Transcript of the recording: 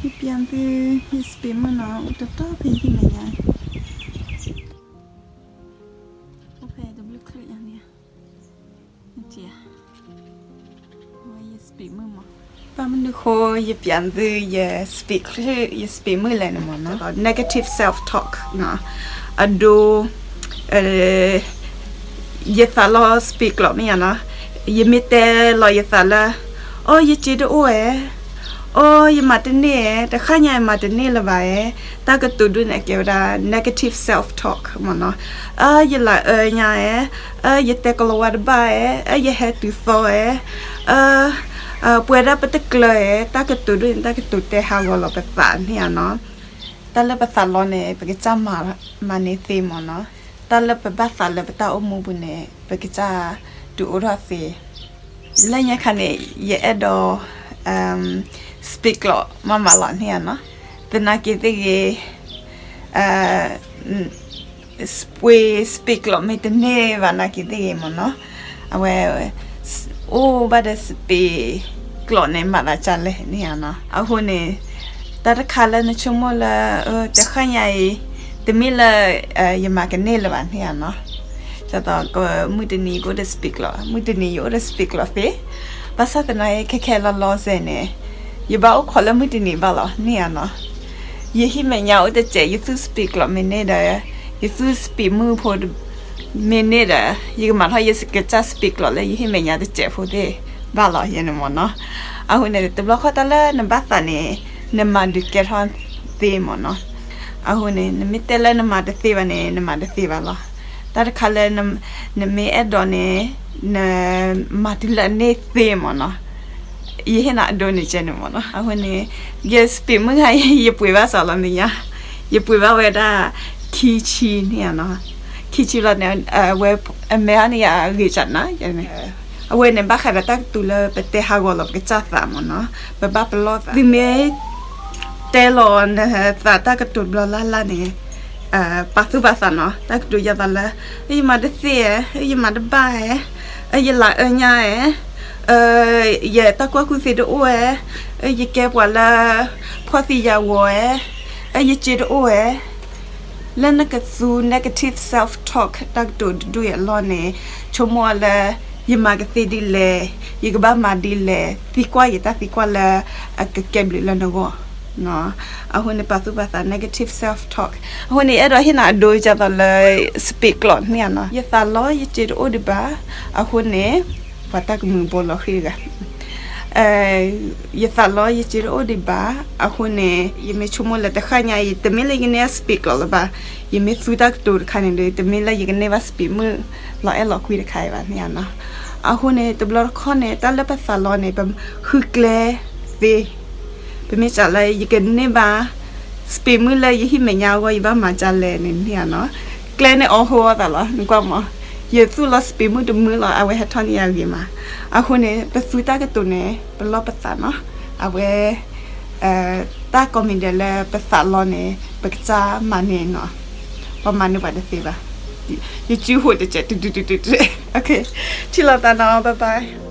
ယပျးသု ယ speed မုၣ်နီၤ အိၣ်တတီဖဲယဟံၣ်မဲာ်ညါ, အိၣ်ဖဲတဘျုးချုးညါန့ၣ်, ယ speed မုၣ်မး, ဘၣ်မနုၤဃိ ယပျးသု ယ speed ချုး ယ speed မုၣ်လဲၣ်န့ၣ်မ့ၢ်နီၤ, negative self talk နီၤ, အဒိ ယသးလီ speed ကျိာ်မ့ၢ်ယါနီၤ, ယမ့ၢ်တဲလီၤယသးလၢ အိ ယစ့တအိၣ်ဧဲ, အိ ယမၤတန့ၢ်ဧဲ, တဃၣ်ညါယမၤတန့ၢ်လၢၤဘၣ်ဧဲ, တၢ်ကတိၤဒ်န့ၣ်ကဲဝဲဒၣ် negative self talk မ့ၢ်နီၤ, အၢ ယလၤအၢညါဧဲ, အၢ ယတဲကလီၤဝါတဘၣ်ဧဲ, အၢ ယဟဲတုၤသီဧဲ, အၢ ပှဲၤဒၣ်ပတကျၢၤဧဲ, တၢ်ကတိၤဒ်န့ၣ် တၢ်ကတိၤတဲဟးဂီၤလီၤပသးန့ၣ်ဧါနီၤ, တၢ်လၢပသးလီန့ၣ် ပကစၢ်မၤန့ၢ်သ့မ့ၢ်နီၤ, တၢ်လၢပဘၣ်သးလၢပတၢ်အိၣ်မူပူၤန့ၣ် ပကစၢ်ဒုးအိၣ်ထီၣ်သ့ လၢညါခါန့ၣ် ယအဲၣ်ဒိး speak ကျိာ်မးမးလီၤန့ၣ်ဧါနီၤ, သနာ်က့သ့ၣ်ဂ့ၤ ပှ့ၤ speak ကျိာ်မ့ၢ်တန့ၢ်ဘၣ်နာ်က့သ့ၣ်ဂ့ၤမ့ၢ်နီၤ, အဝဲ အိၣ်ဘၣ်ဒီး speak ကျိာ်န့ၣ် မၤသးဒ်လဲၣ်န့ၣ်ဧါနီၤ, အဃိန့ၣ် တၢ်တခါလၢနဆိကမိၣ်လၢ တဃၣ်ညါအံၤ တမ့ၢ်လၢ ယမၤကန့ၢ်လၢၤဘၣ်န့ၣ်ဧါနီၤ, ဒ်သိး မုၢ်တနံၤကအိၣ်ဒီး speak ကျိာ်, မုၢ်တနံၤယအိၣ်ဒီး speak ကျိာ်သ့, ဘၣ်ဆၣ်သနာ်က့ခဲခဲလီၤလီၤစဲန့ၣ် ယဘၣ်အိၣ်ခိးလၢမုၢ်တနံၤဘၣ်လီၤန့ၣ်ဧါနီၤ, ယဟံၣ်မဲာ်ညါအိၣ်တစဲး ယသူၣ် speak ကျိာ်မ့ၢ်န့ၢ်ဒီး ယသူၣ် speak မုၣ်ဖိ မ့ၢ်န့ၢ်ဒီး ယကမၤထီၣ်ယကစၢ် speak ကျိာ် လၢယဟံၣ်မဲာ်ညါတစဲးဖိသ့ၣ်ဘၣ်လီၤယဲန့ၣ်မ့ၢ်နီၤ, အဃိန့ၣ် တဘျီဃီတၢ်လၢနဘၣ်သးန့ၣ် နမၤဒုးကဲထီၣ်သ့မ့ၢ်နီၤ, အဃိန့ၣ် နမ့ၢ်တဲလၢနမၤတသ့ဘၣ်န့ၣ် နမၤတသ့ဘၣ်လီၤ, တၢ်တခါလၢ နမ့ၢ်အဲၣ်ဒိးန့ၣ် နမၤတုၤလၢအန့ၢ်သ့မ့ၢ်နီၤ, ယဟ့ၣ်နၤအဒိန့ၣ်ကဲန့ၣ်မ့ၢ်နီၤ, အဃိန့ၣ် ယ speak မုၣ်ခါအံၤ ယပှ့ၤဘၣ်စ့ၢ်လီၤန့ၣ်ညါ, ယပှ့ၤဘၣ်ဝဲဒၣ် ခံဆံန့ၣ်ဧါနီၤ, ခံဆံလီၤန့ၣ် အဝဲ အမဲာ်ဟီန့ၣ်ယဂ့ၤစၢ်နၤ, အဝဲန့ၣ် ဘၣ်ဃးဒီးတၢ်ကတိၤလၢပတဲဟးဂီၤလီၤပကစၢ်သးမ့ၢ်နီၤ, ပဘၣ်ပလီၢ်သး, သုမ့ၢ်တဲလီၤနသးတၢ်ကတိၤတဘျီလၢ်လၢ်န့ၣ် ပာ်သူၣ်ပာ်သးနီၤ, တၢ်ကတိၤယသးလၢ ယမၤတသ့ဧဲ, ယမၤတဘၣ်ဧဲ, ယလၤအၢညါဧဲ, ယတၢ်ကူၣ်ဘၣ်ကူၣ်သ့တအိၣ်ဧဲ, ယကဲပှၤလၢ ဖှီၣ်သံယာ်ဝီၤဧဲ, ယစ့တအိၣ်ဧဲ, လၢနကသူ negative self talk တၢ်ကတိၤတဒူၣ်အံၤအလီၢ်န့ၣ် ဆိကမိၣ်လၢ ယမၤကသ့ဒ်လဲၣ်, ယကဘၣ်မၤဒ်လဲၣ်, သံကွၢ်ယတၢ်သံကွၢ်လၢအကကဲဘျုးလၢနဂီၢ်, အဃိန့ၣ် ပာ်သူၣ်ပာ်သး negative self talk, အဃိန့ၣ် ယအဲၣ်ဒိးဟ့ၣ်နၤအဒိဒ်သိးလၢ speak ကျိာ်န့ၣ်ဧါနီၤ, ယသးလီယစ့တအိၣ်ဒံးဘၣ်, အဃိန့ၣ် ပှၤတၢ်ကမုာ်ဘိလီၤဃံတဂၤ ယသးလီယစ့တအိၣ်ဒံးဘၣ်, အဃိန့ၣ် ယမ့ၢ်ဆိကမိၣ်လၢတဃၣ်ညါအံၤ တမ့ၢ်လၢယကန့ၢ် speak ကျိာ်လၢၤဘၣ်, ယမ့ၢ်သူတၢ်ကတိၤတခါန့ၣ်ဒီး တမ့ၢ်လၢယကန့ၢ်ဘၣ် speak မုၣ် လီၤအဲၣ်လီၤကွံတခါအံၤဘၣ်န့ၣ်ဧါနီၤ, အဃိန့ၣ် တဘျီတခီၣ်န့ၣ် တၢ်လၢပသးလီန့ၣ် ပဃုကျဲသ့ ပမ့ၢ်စံးလၢယကန့ၢ်ဘၣ် speak မုၣ်လၢယဟံၣ်မဲာ်ညါအဂီၢ် ယဘၣ်မၤဒ်လဲၣ်န့ၣ်န့ၣ်ဧါနီၤ, ကျဲန့ၣ်အီဟိအသးလီၤ နကွၢ်မး, ယသူၣ်လီၤ speak မုၣ်တမုၣ်လီၤ အဝဲဟဲထီၣ်န့ၢ်ယၤဂ့ၤမး, အဃိန့ၣ် ပသူတၢ်ကတိၤန့ၣ် ပလီၢ်ပသးနီၤ, အဝဲ တၢ်ကိးမံၤဒဲးလၢပသးလီန့ၣ် ပကစၢ်မၤန့ၢ်နီၤ, ပမၤန့ၢ်ပှၤတသ့ဘၣ်, ယစုဟိးတစဲး တုတုတုတုတု, ထံၣ်လိာ်သးနီၤ bye bye.